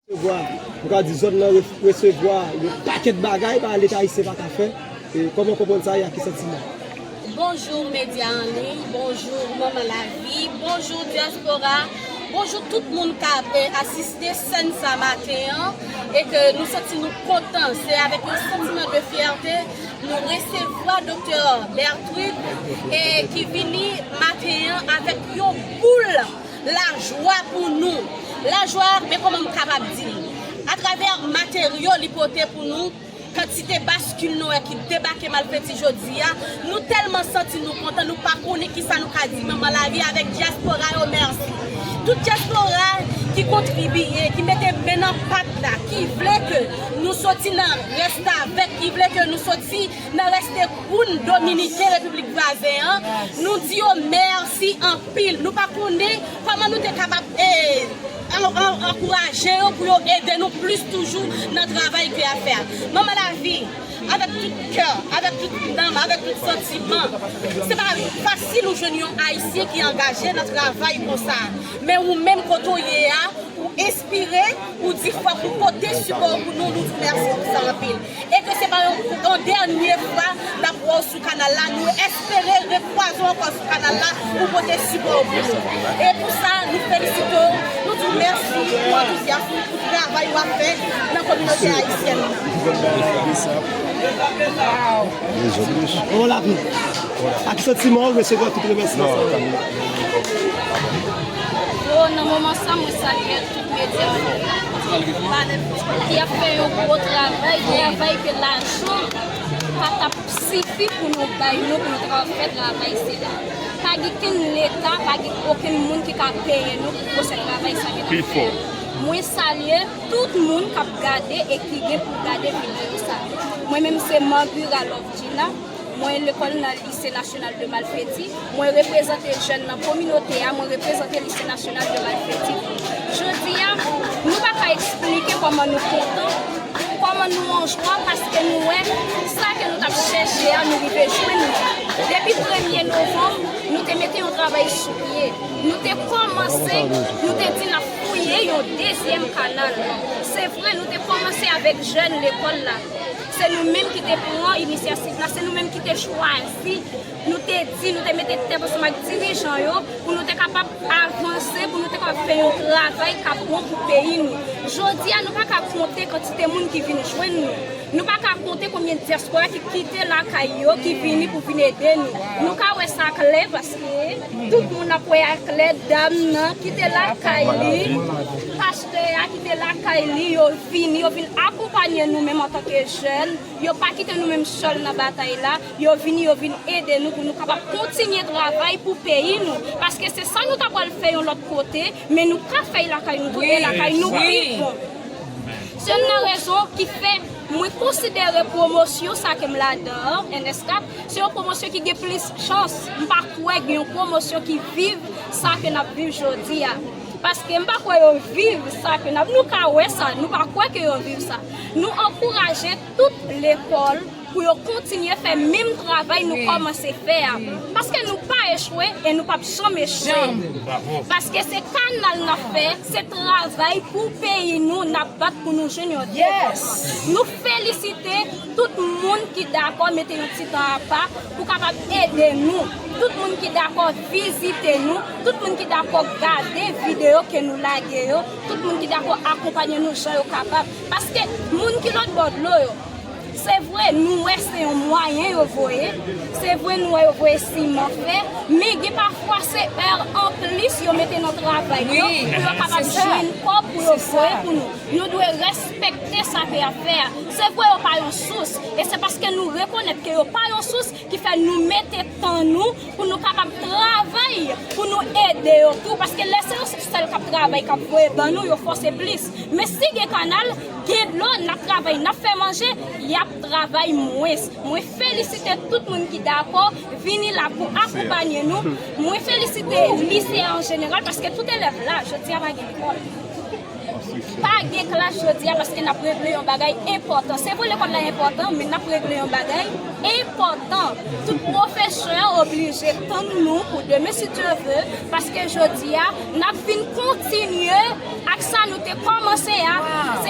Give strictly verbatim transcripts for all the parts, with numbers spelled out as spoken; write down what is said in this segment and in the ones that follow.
Resevwa, m ka di zòn nan re- resevwa yon pakèt bagay pa Leta ayisyen pa ka fè. E kòman w konprann sa e ak ki santiman? Bonjou medya an liy, bonjou Manman Lavi, bonjou dyaspora, bonjou tout moun k ap eh, asiste sèn sa maten an e ke nou santi nou kontan. Se avèk yon santiman de fyète nou resevwa Doktè Bertrude e ki vini maten an avèk yon boul lajwa pou nou. Lajwa, men kòman m kapab di l? Atravè materyo li pote pou nou, kantite baskil nou wè ki debake Malfeti jodi a, nou tèlman santi nou kontan, nou pa konnen kisa nou ka di Manman Lavi avèk dyaspora yo mèsi. Tout dyaspora ki kontribiye, ki mete men nan pat la, ki vle ke nou soti nan restavèk, ki vle ke nou soti nan reste koun dominiken, Repiblik vwazen an, nou di yo mèsi anpil. Nou pa konnen kòman nou te kapab eh, an- an- ankouraje yo pou yo ede nou plis toujou nan travay ke y ap fè a. Manman Lavi, avèk tout kè, avèk tout nanm, avèk tout santiman, se pa fasil ou jwenn yon Ayisyen ki angaje nan travay konsa. Men ou menm kote w ye a, ou enspire, ou di fòk ou pote sipò w pou nou, nou di w mèsi pou sa anpil. E ke se pa yon, yon dènye fwa n ap wè w sou kanal la, nou espere rekwaze w ankò sou kanal la pou pote sipò w pou nou. E pou sa, nou felisite w, nou di w mèsi pou antouzyasm ou, pou travay w ap fè nan kominote ayisyèn nan. Manman Lavi, ak ki santiman w resevwa tout remèsiman sa yo? Yo, nan moman sa, mwen salye tout medya ki ap fè yon gwo travay, travay ke lajan pa t ap sifi pou nou bay nou, pou nou ta fè travay sila. Pa gen kenn leta, pa gen okenn moun ki ka peye nou pou gwosè travay sa ke n ap fè. Mwen salye tout moun k ap gade e ki gen pou gade videyo sa. Mwen menm se Manguira Lovegina. Mwen lekòl nan Lise Nasyonal de Malfeti. Mwen reprezante jèn nan kominote a, mwen reprezante Lise Nasyonal de Malfeti. Jodi a, nou pa ka eksplike kòman nou kontan, kòman nou an jwa, paske nou wè sa ke nou t ap chèche a, nou rive jwenn li. Depi premye novanm, nou te mete yon travay sou pye. Nou te kòmanse, nou te di n ap fouye yon dezyèm kanal. Se vre, nou te kòmanse avèk jèn lekòl la. Se nou menm ki te pran inisyativ la, se nou menm ki te chwazi. Nou te di, nou te mete tèt ansanm ak dirijan yo pou nou te kapab avanse, pou nou te kapab fè yon travay k ap bon pou peyi nou. Jodi a, nou pa ka konte kantite moun ki vin jwenn nou. Nou pa ka konte konbyen dyaspora ki kite lakay yo, ki vini pou vin ede nou. Nou ka wè sa klè paske tout moun ap wè a klè, dam nan kite lakay li, pastè a kite lakay li, yo vini, yo vin akonpanye nou menm antanke jèn. Yo pa kite nou menm sèl nan batay la. Yo vini, yo vin ede nou pou nou kapab kontinye travay pou peyi nou. Paske se sa nou ta pral fè yon lòt kote, men nou ka fè l lakay nou tou, e lakay nou pi bon. Se youn nan rezon ki fè mwen konsidere pwomosyon sa ke m ladan an, N S kat, se yon pwomosyon ki gen plis chans. M pa kwè gen yon pwomosyon ki viv sa ke n ap viv jodi a. Paske m pa kwè yo viv sa ke n ap, nou ka wè sa, nou pa kwè ke yo viv sa. Nou ankouraje tout lekòl pou yo kontinye fè menm travay nou kòmanse fè a. Paske nou pa echwe e nou p ap janm echwe. Paske se kanal n ap fè, se travay pou peyi nou n ap bat pou nou jwenn yon devlopman. Nou felisite tout moun ki dakò mete yon ti tan apa pou kapab ede nou. Tout moun ki dakò vizite nou, tout moun ki dakò gade videyo ke nou lage yo, tout moun ki dakò akonpanye nou jan yo kapab. Paske moun ki lòt bò dlo yo, se vre, nou wè se yon mwayen yo voye, se vre, nou wè yo voye siman fè, men gen pafwa se è anplis yo mete nan travay yo pou yo kapab jwenn kòb pou yo voye pou nou. Nou dwe respekte sa ke y ap fè a. Se vre, yo pa yon sous, e se paske nou rekonèt ke yo pa yon sous ki fè nou mete tan nou pou nou kapab travay, pou nou ede yo tou. Paske lè se yon sèl k ap travay, k ap voye ban nou, yo fòse plis. Men si gen kanal, gen dlo, n ap travay, n ap fè manje, y ap travay mwens. Mwen felisite tout moun ki dakò vini la pou akonpanye nou. Mwen felisite lise an jeneral, paske tout elèv la, jodi a pa gen lekòl. Pa gen klas jodi a paske n ap regle yon bagay enpòtan. Se vre lekòl la enpòtan, men n ap regle yon bagay enpòtan. Tout pwofesè oblije tann nou pou demen, si Dye vle, paske jodi a, n ap vin kontinye ak sa nou te kòmanse a.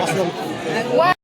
Ansanm.